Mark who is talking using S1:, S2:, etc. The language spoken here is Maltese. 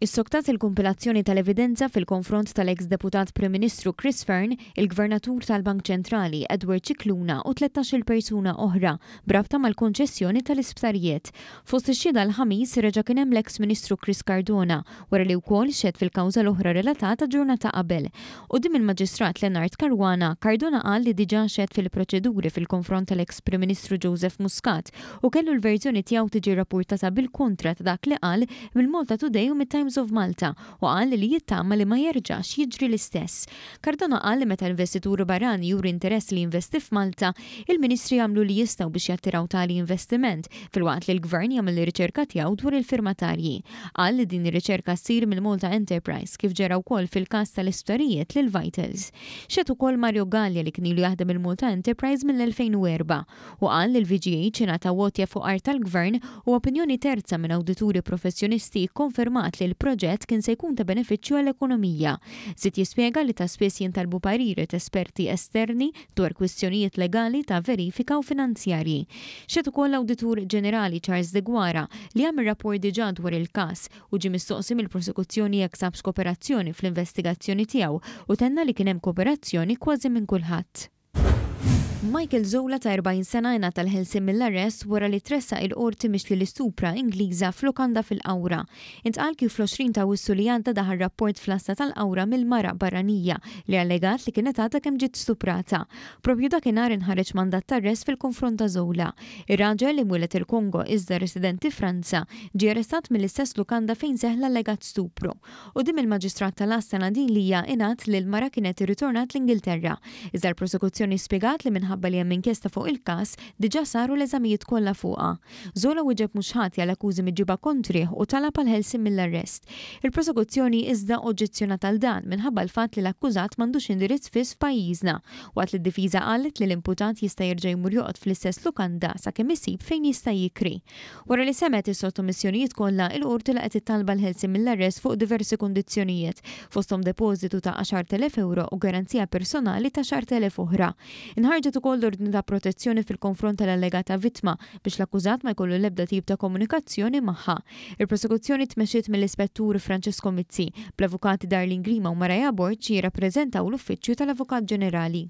S1: Issoktat il-kumpilazzjoni tal-evidenza fil-konfront tal-eks Deputat Prim Ministru Chris Fearne, il-Gvernatur tal-Bank Ċentrali Edward Scicluna u 13-il persuna oħra b'rabta mal-konċessjoni tal-isptarijiet. Fost ix-xhieda l-Ħamis reġa' kien hemm l-eks Ministru Chris Cardona wara li wkoll xehed fil-kawża l-oħra relatata ġurnata qabel. Quddiem il-Maġistrat Leonard Caruana, Cardona qal li diġà xehed fil-proċeduri fil-konfront tal-eks Prim Ministru Joseph Muscat u kellu l-verżjoni tiegħu tiġi rrappurtata bil-kontra ta' dak li qal mill-Malta Today u mit-Times of Malta u qal li jittama li ma jerġax jiġri l-istess. Cardona qal li meta investitur barrani juri interess li jinvesti f'Malta, il-Ministri jagħmlu li jistgħu biex jattiraw tali investiment filwaqt li l-Gvern jagħmel ir-riċerka tiegħu dwar il-firmatarji. Qal li din ir-riċerka ssir mill-Malta Enterprise kif ġara wkoll fil-każ tal-isptarijiet lil Vitals. Xehed ukoll Mario Galea li kien ilu jaħdem il-Malta Enterprise mill-2004 u qal li l-VGH ingħataw għotja fuq art tal-Gvern u opinjoni terza minn awdituri professjonisti kkonfermat li l-proġett kien se jkun ta' benefiċċju għall-ekonomija. Żied jispjega li ta' spiss jintalbu pariri t'esperti esterni dwar kwistjonijiet legali ta' verifika u finanzjarji. Xehed ukoll l-Awditur Ġenerali Charles Deguara li għamel rapport diġà dwar il-każ u ġie mistoqsi mill-prosekuzzjoni jekk sabx kooperazzjoni fl-investigazzjoni tiegħu u tenna li kien hemm kooperazzjoni kważi minn kulħadd. Michael Zola ta' 40 sena ingħata l-ħelsien mill-arrest wara li tressaq il-Qorti mixli li stupra Ingliża f'lukanda fil-Qawra. Intqal kif fl-20 ta' Awwissu li għadda daħal rapport fl-għassa tal-Qawra mill-mara barranija li allegat li kienet għadha kemm ġiet stuprata. Proprju dakinhar inħareġ mandat t'arrest fil-konfront ta' Zola. Ir-raġel, imwieled il-Kongo iżda residenti Franza, ġie arrestat mill-istess lukanda fejn seħħ l-allegat stupru. Quddiem il-Maġistrat tal-Għassa Nadine Lia ingħad li l-mara kienet irritornat l-Ingilterra. Iżda l-prosekuzzjoni spjegat li minħabba li hemm inkjesta fuq il-każ, diġà saru l-eżamijiet kollha fuqha. Zola wieġeb mhux ħati għal akkużi miġjuba kontrih u talab għall-ħelsien mill-arrest. Il-prosekuzzjoni iżda oġġezzjonat għal dan minħabba l-fatt li l-akkużat m'għandux indirizz fiss f'pajjiżna, waqt li d-difiża qalet li l-imputat jista' jerġa' jmur joqgħod fl-istess lukanda sakemm isib fejn jista' jikri. Wara li semgħet is-sottomissjonijiet kollha, il-Qorti laqgħet it-talba għall-ħelsien mill-arrest fuq diversi kundizzjonijiet, fosthom depożitu ta' 10,000 ewro u garanzija personali ta' 10,000 oħra. Inħarġet ukoll ordni ta' protezzjoni fil-konfront tal-allegata vittma biex l-akkużat ma jkollu l-ebda tip ta' komunikazzjoni magħha. Il-prosekuzzjoni tmexxiet mill-Ispettur Francesco Mizzi, bl-Avukati Darlene Grima u Mariah Borg jirrappreżentaw l-Uffiċċju tal-Avukat Ġenerali.